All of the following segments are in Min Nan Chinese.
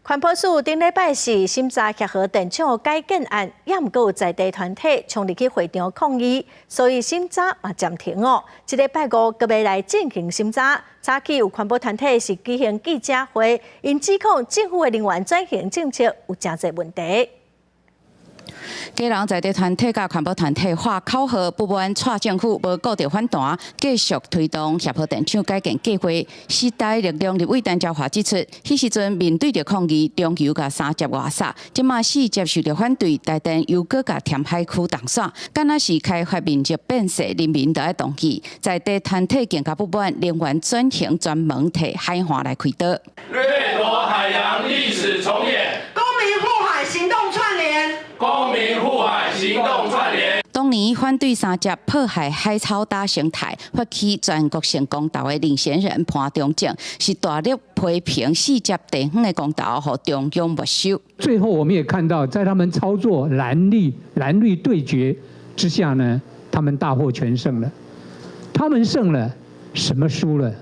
環保署頂禮拜四審查協和電廠改建案，也毋過有在地團體衝入去會場抗議，所以審查嘛暫停哦。這禮拜五閣欲來進行審查，早起有環保團體是舉行記者會，𪜶指控政府的能源轉型政策有誠濟問題。基隆在地團體佮環保團體喊口號，不滿蔡政府無顧著反彈，繼續推動協和電廠改建計劃。時代力量立委陳椒華指出，彼時陣面對著抗議，中油共三接外撒，這馬四接受著反對，台電又閣共填海區動線，敢若是開發面積變細，人民著愛動議。在地團體更加不滿，能源轉型專門提海岸來開刀。掠奪海洋歷史重演。公民護海行動串聯。公民護海行動串聯。當年反對三接破壞海草島生態，發起全國性公投的領銜人潘忠政，是大力批評四接地方的公投，予中央沒收。最後我們也看到，在他們操作藍綠對決之下呢，他們大獲全勝了。他們勝了，什麼輸了？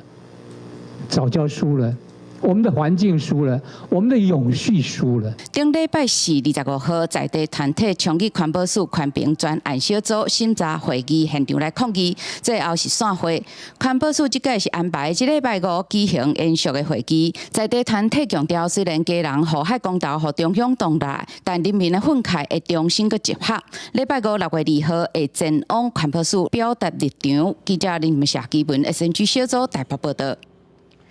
藻礁輸了。我們的環境輸了，我們的永續輸了。頂禮拜四25號，在地團體衝入環保署環評專案小組審查會議現場來抗議，最後是散會。環保署這屆是安排這禮拜五舉行延續的會議。在地團體強調，雖然基隆護海公投予中央擋來，但人民的憤慨會重新閣集合。禮拜五6月2號會前往環保署表達立場。記者林社基文 SNG 小組台北報道。